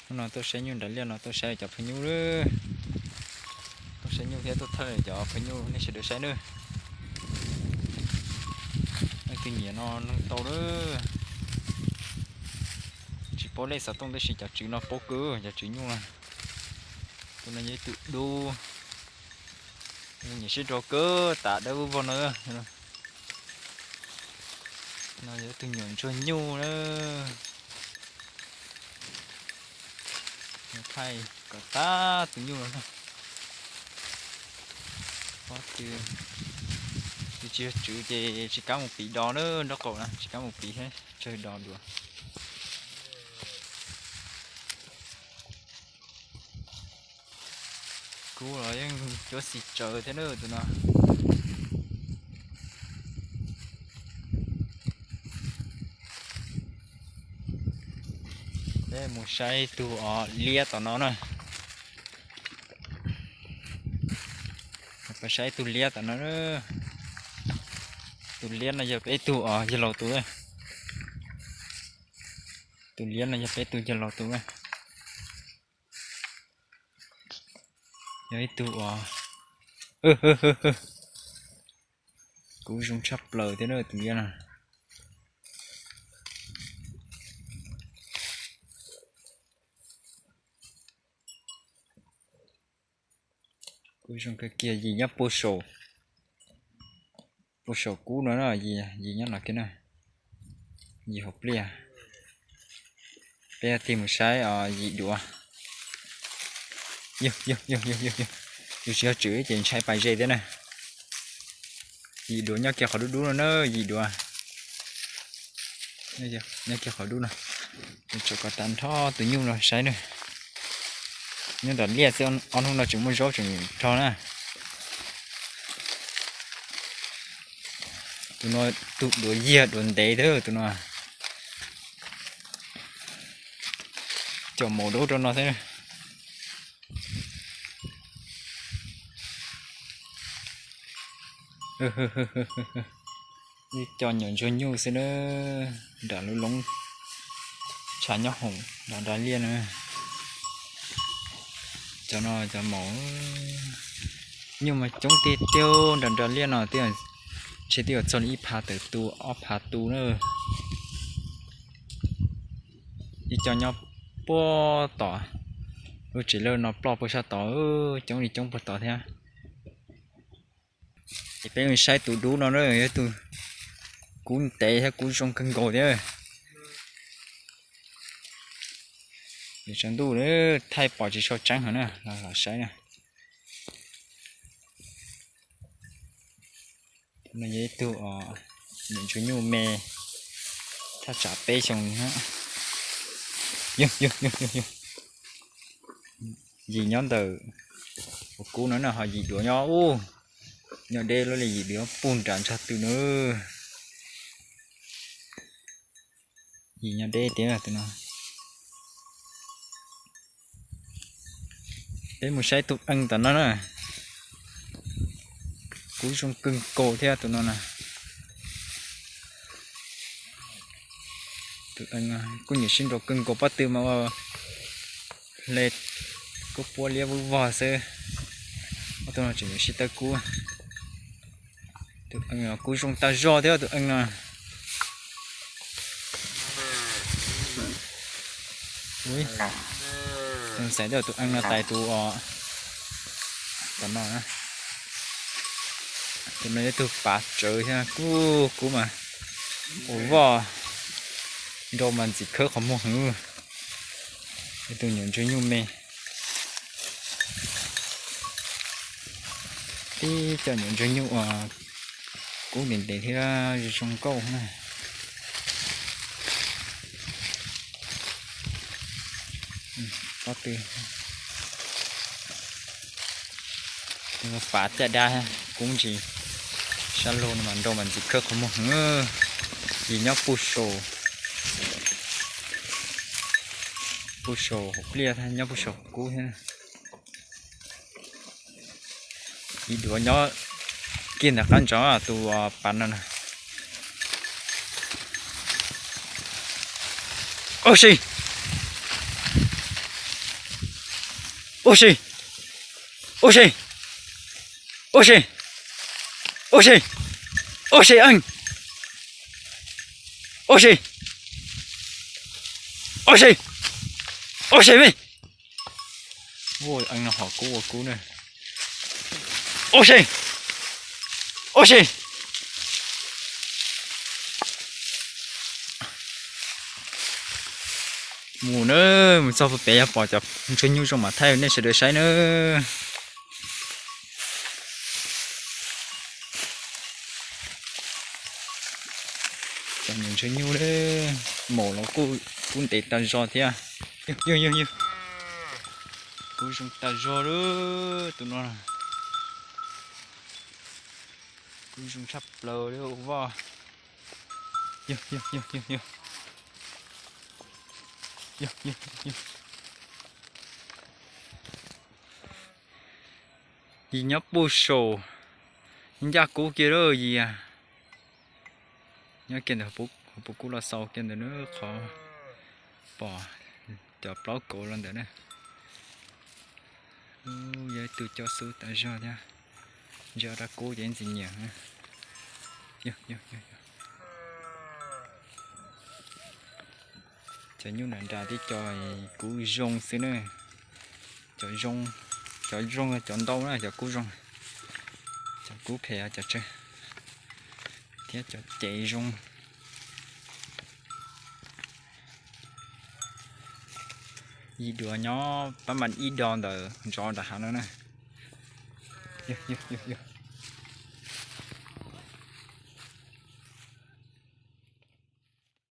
Hnub no tuaj saib nyuj nram liaj no tuaj saib cov phaw nyuj lawm. Tuaj saib nyuj thiab tuaj thaij cov phaw nyuj nej sawv daws saib nawb. Leej twg nyiam no nug tau lawm. Tsis paub lej xov tooj tab sis cov tswv no paub kawg, cov tswv nyuj no. Tus no yog ib tug dub, nyiam sib nraus kawg tas dawb vog no. No yog ib tug nyuam ntsuag nyuj na. Thaij kom tag tus nyuj no na. Pob tw, tsis yog tswv ces tsis kam mus piv do na, nraub qaum na tsis kam mus piv thiab, tsawg do dua. Kub los yeej cuab xis tsawv thiab na tus no. Peb mus saib tus os liab tom no na. Peb saib tus liab tom no. Tus liab no yog peb tug os yawg laus tus. Tus liab no yog peb tug yawg laus tus. Yog ib tug os, kub zoo tshaj plaws thiab na tus liab no. Kub zoo kawg kiag, yim nyob puag saum, puag saum kub no na, yim nyob no kiag na. Yim hauv pliaj. Peb tig mus saib os yim duav. Yus tsis yog tswv ces ntshai pas ze thiab na. Yim duav nyob kiag qhov dub dub no na, yim duav nyob kiag qhov dub no. Tsum kom tag nrho tus nyuj no saib na. Nyob nram liaj xwb, ob hnub no tseem muaj zaub tseem rog na. Tus no tus duav yiag duav ntev thiab tus no. Cov maum dub rau no thiab. Ib co nyuam ntsuag nyuj xwb na, nram lub loob tshav nyob hoom nram nrag liaj na. Cov no cov maum nyuj mas coob tiag tiag nram nrag liaj no, ntshe twb yuav txog li ib phav tawm tus ob phav tus na. Ib co nyob puag tod, lub tsev lawj no ploj puag sab tod, coob li coob puag tod thiab. Es peb saib tus dub no na, yog tus kub ntev thiab kub zoo kawg nkaus thiab. Tsaus ntuj thaij pom tsis tshua tseeb heev na, los saib na. No yog ib tug nyuam ntsuag nyuj me, thaj tsam peb xyoo. Yim nyob ntawm hauv kub no na, ho yim duav nyob ub, nyob deb lub li yim duav puag nram ntsag tw na. Yim nyob deb tiag tus no. Peb mus saib tus ees tom no na. Kub zoo kawg nkaus thiab tus no na. Tus ees kuj nyiam sib nraus kawg nkaus, pob tw mas ua hle kuj puab liab vwj vog xwb. Ob tug no tseem nyiam sib tawb kub. Tus ees kub zoo tag zog thiab tus ees no. Xav tias tus ees no tais tus os, tom no. Tus no yog ib tug pav tsawv thiab, kub kub mas ua voj nrau mas ntxim khawb qhov muag heev. Ib tug nyuam ntsuag nyuj me. Tib co nyuam ntsuag nyuj uas kub ntev ntev thiab zoo zoo nkauj na. Pob tw, pav caj dab kub ntsis, sab laug no mas nrau mas ntxim khawb qhov muag heev. Yim nyob puag saum, puag saum hauv pliaj thiab, nyob puag saum kub thiab. Yim duav nyob kiag ntawm qab ntsos tus pav no na. Ua si, Ua si, ua si, ua si, ua si, ua si eej, ua si, ua si, ua si me. Ua eej no hom kub ua kub na. Ua si, ua si. Mus na, mus txog puag pem yog pom cov ntshav nyuj zoo mas thaij nej sawv daws saib na. Cov ntshav nyuj, maum los kuj ntev tas zog thiab. Yog, yog, yog, yog. Kub zoo tas zog lawm tus no. Kub zoo tshaj plaws li ua voj. Yog, yog, yog, yog, yog. Yog, yog, yog, yog. Yis nyob puag saum ncaj kub kiag lawm yis. Nyob kiag ntawm hauv puv kub los xaus kiag ntawm na, qhov pom cov plaub kauv los ntawm na. Yog ib tug coj xub tas zog thiab. Ntsia rau kub ces ntxim nyiam. Cov nyuj nram nram tib co kub zoo xwb na. Cov zoo, cov zoo cov ntau na, cov kub zoo. Cov kub phem cov tsawg thiab cov cev zoo. Yis duav nyob pab mas ib do ntawm ntov nram hav no na. Yog, yog, yog, yog.